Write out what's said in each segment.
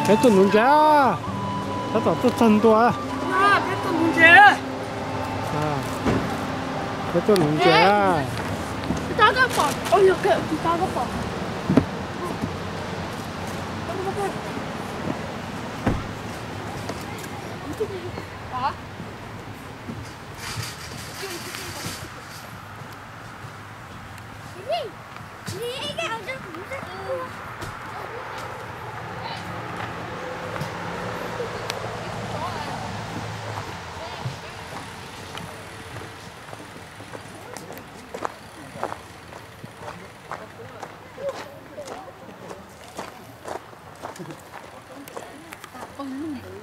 Peb tuaj nuv ntses, tab tom tuaj txog ntua. Peb tuaj nuv ntses.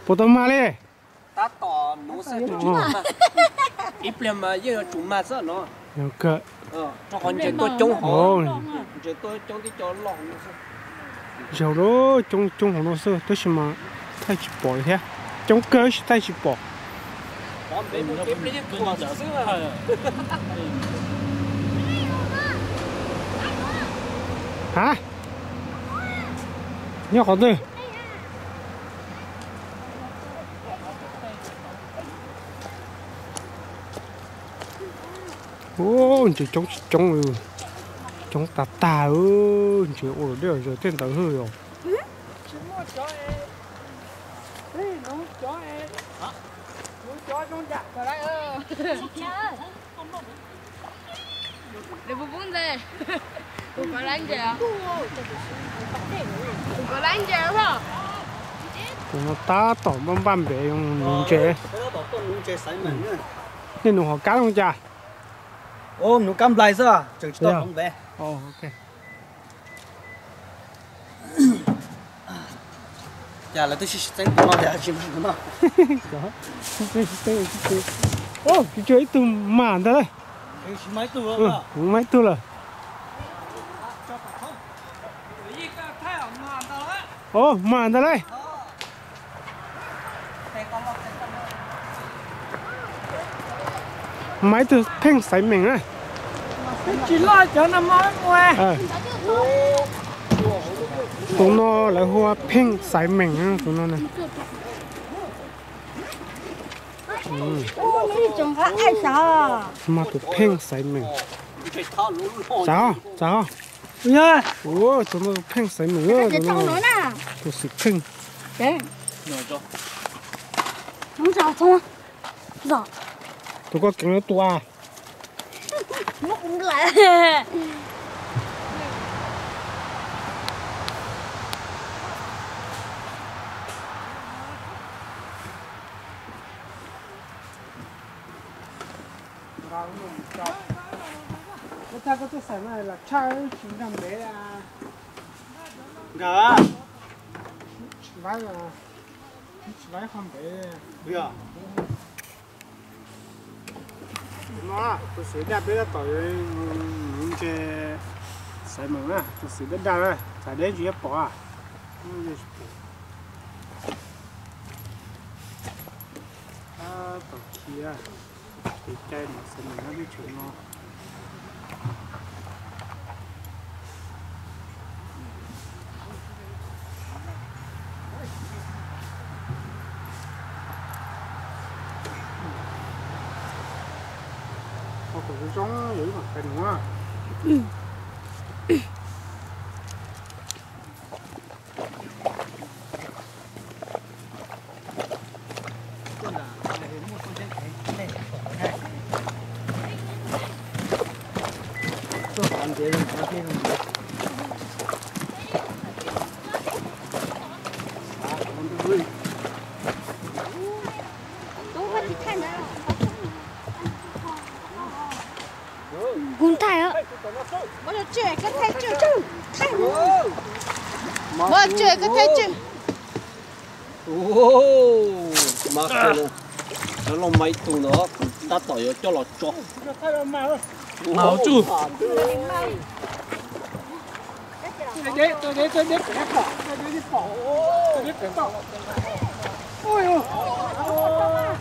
Puas tau mag li? Tab tom nuv xwb, ib pliag mas yeej yuav tsum mag xwb no. Rau qhov ntses tuaj coob hauv, ntses tuaj coob tib co loj. Ntses hauv no coob coob hauv no xwb tab sis mas thaij tsis pom li thiab. Coob kawg tab sis thaij tsis pom. Ha? Nyob qhov twg? Ub, ntses coob tsis coob, coob tag tag, ntses ua luam dej zog tej ntawd hwj os. Tus no tab tom npaj npaj npem nuv ntses. Nej nuv hom kab zoo cas? Nuv kab nplai xwb, tseem tsis tau hloov npe. Cas lawv twb sib txeeb tus no tias tsis mag tus no. Tsis txeeb, tsis txeeb. Tsis tshua ib tug mag ntag lauj. Kuv mag ib tug lawm. Mag ntag lauj. Mag ib tug pheej xaiv meem na. Tus no lawv hu ua pheej xaiv meem na, tus no na. Mag tus pheej xaiv meem. Txav, txav. Ua, tus no pheej xaiv meem, tus no tus xwm pheej. Tus koj keev yuav tua. Koj txhaj koj tuaj xaim no los tshaj tsis nkag npev. Nkag, tsis vaib, tsis vaib qhov npev. No tus xwm daj peb tab tom nuv ntses xaiv meem na, tus xwm daj daj na, txav deb tsis pom. Tab tom khiav, kev cai mas xaiv meem nyob teb chaws no. Ua kom zoo zoo yog ib mam pais nuv. Kuv thaij os. Muab tso tseg, koj thaij tseg. Muab tso tseg, koj thaij tseg. Cov loj mas ib tug ntawd kuv tab tom yuav coj los tso. Mas tsuj.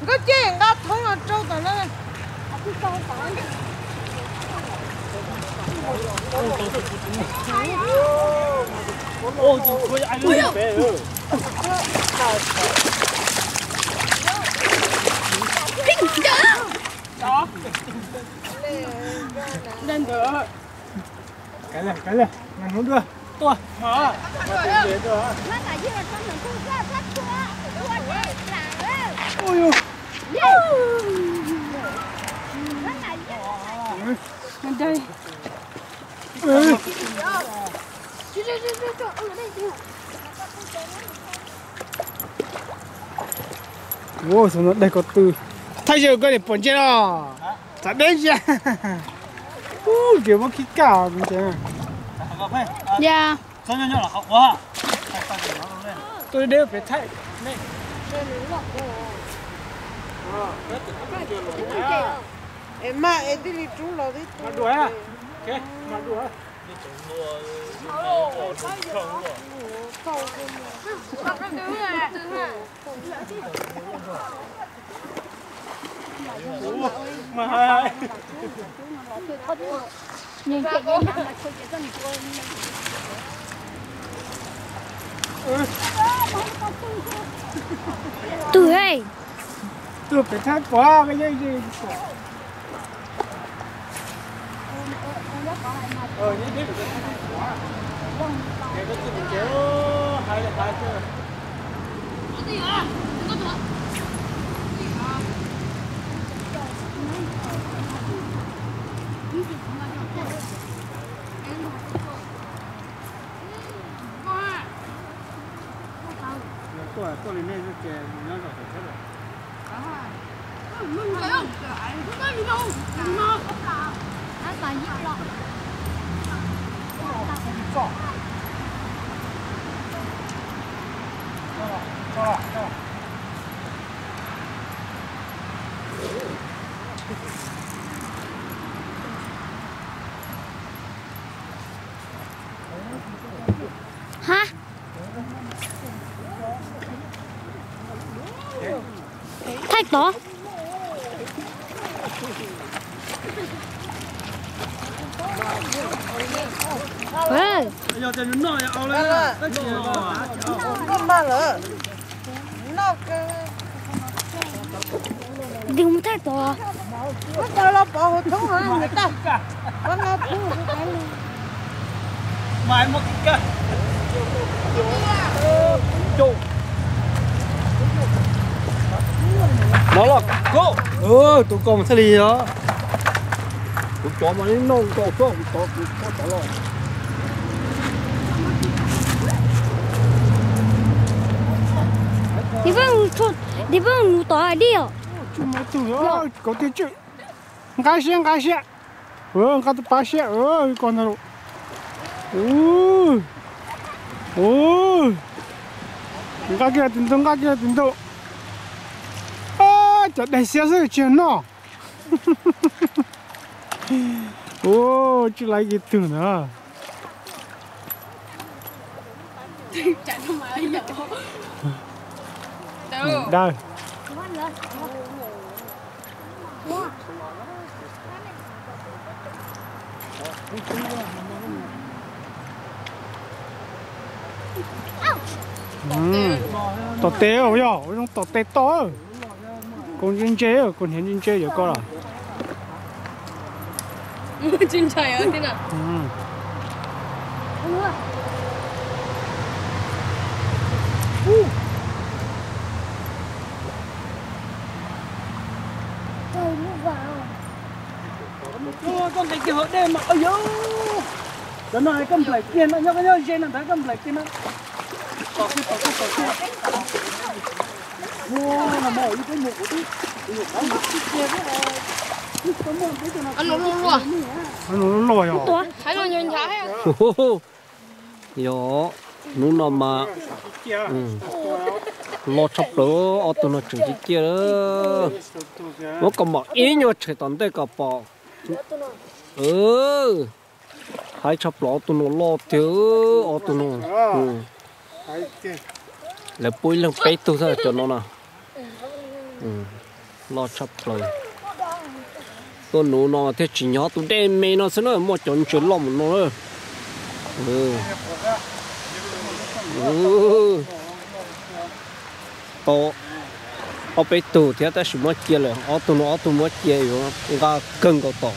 Nkauj Ciaj nqa thoob los rau tom no. Kav liam, kav liam, nqa hnub dua, tuaj. Ua, xyov no dej ko tw. Thaij ze koj niam pom ntsia los. Txav deb ntsia. Ub, ces muab khib kaj ntsia. Ya. Tuaj deb pem thaij. Es mas es tij li rub los tib tug. Twg, twg pem thaij pom, koj yeej pom. Tuaj, tuaj li nej xwb ces nyob zos tom teb lawm. Ha? Thaij tod. Yog tias nws noj au lawm, tab sis noj mas lawm. Noj kawg. Twb mus thaij tod. Muab cov los pov hauv thoob nws tag. Pov no thoob. No los koj, tus koj mus thiaj li os. Kuv cov mas noj nkaus xwb, kuv cov kuv cov tod los. Tiv peb mus tom dib os. Tsis muaj tug, kaum twb tswm. Nqa siab, nqa siab. Nqa tus pab siab, ko ntag. Nqa kiag tim ntug, nqa kiag tim ntug. Cov daig xiab xwb tsis yog noj. Ua, tsis laib kiag tug na. Dawb. Tom tes yog, ua zoo tom tes to. Koj ntse ntse, koj hniav ntse ntse yuav koj los. Koj nqis kiag hauv dej mas, ua, cov no koj nplaim kiag no, nyob koj nyob ze no ntawd koj nplaim kiag no. Tom kiag, tom kiag, tom kiag. Loj yog. Yog, hnub no mas loj tshaj plaws, ob tug no tseem ciaj ciaj. Muab kom mom ib nyuag tshem tom ntej kom pom. Haib tshaj plaws, ob tug no loj tiag, ob tug no. Lawv pub ib leeg peb tug xwb cov no na. Loj tshaj plaws. Tuaj nuv no thiaj tsis nyob tus dej me no xwb na, muaj cov ntses loj mus no na. Ub, tau ob peb tug thiab tab sis muab cia lawm, ob tug no ob tug muab cia yuav nqa kawg nkaus tom,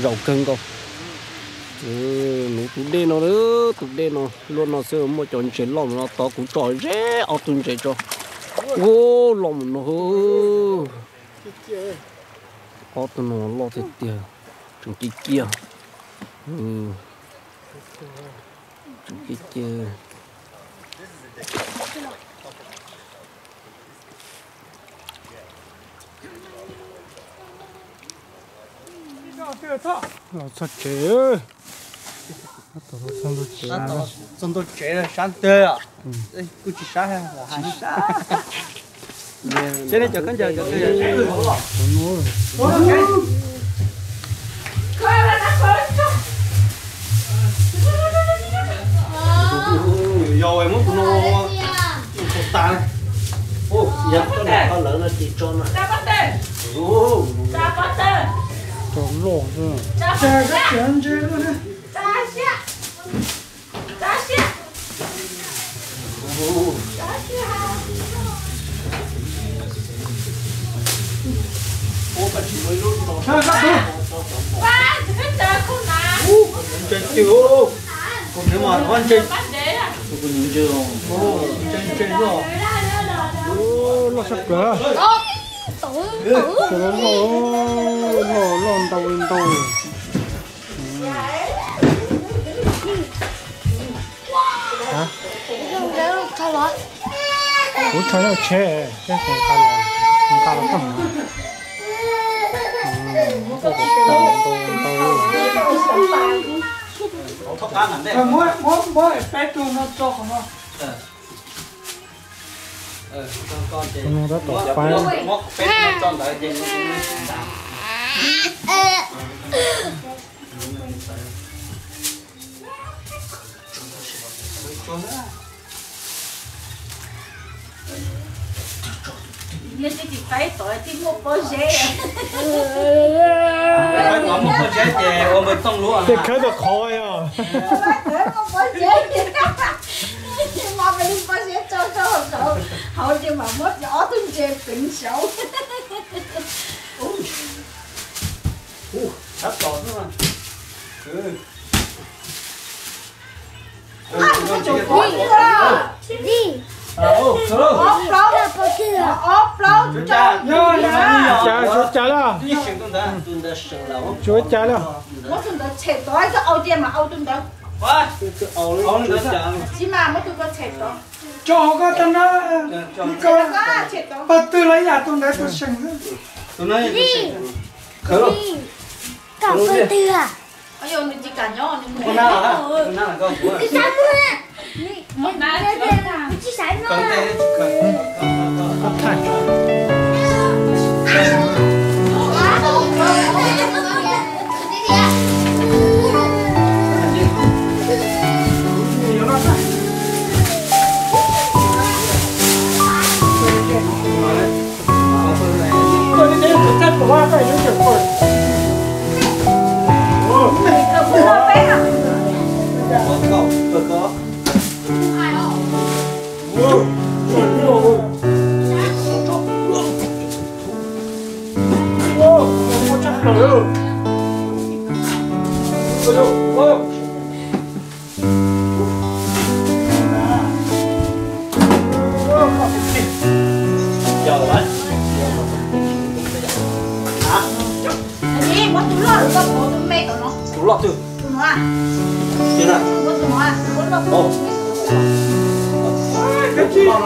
zaum kawg nkaus. Nuv tus dej no, tus dej no luaj no xwb muaj cov ntses loj mus no tod, kuv tso ze ob tug ntses tso. Ub, loj mus no. Ob tug no loj tiag tiag, tseem ciaj ciaj. Tseem ciaj ciaj. Los txog tsev. Txog ntug tsev, sab ntawd kuj tsis sab. Seb nej cov khaub ncaws cov twg? Yog muab tus no tas. Yog koj lawv no ces tso na. Tso loj xwb. Loj sab plaws. Loj, loj ntau li ntau. Kuv rho lub tsheb, nqa los txog no. Muab, muab peb tug no tso qhov no. Tus no tab tom faib. Nej twb tsis faib tod twb muaj pob zeb. Faib tod muaj pob zeb ces ua npawg Tooj lub. Ces khawb tau qhov yog. Faib tod muaj pob zeb, mas peb li pob zeb tso rau hauv, hauv ces mam muab ob tug ntses pleev saud. Tab tom xwb. Ob plaub, ob plaub, Cas, suav cas lawm? Suav cas lawm? Muab tus ntawd tshem tod, au tias mas au tus ntawd. Tsis mas muab tus ko tshem tod. Tso hauv ko tag no. Pawg twg los yam tus ntawd tus seem xwb. Pawg twg a? Nws tsis kam nyob, nws mus. Muab tus loj, tus me tom no. Tus loj twg? Tus no. Muab tus no, muab loj.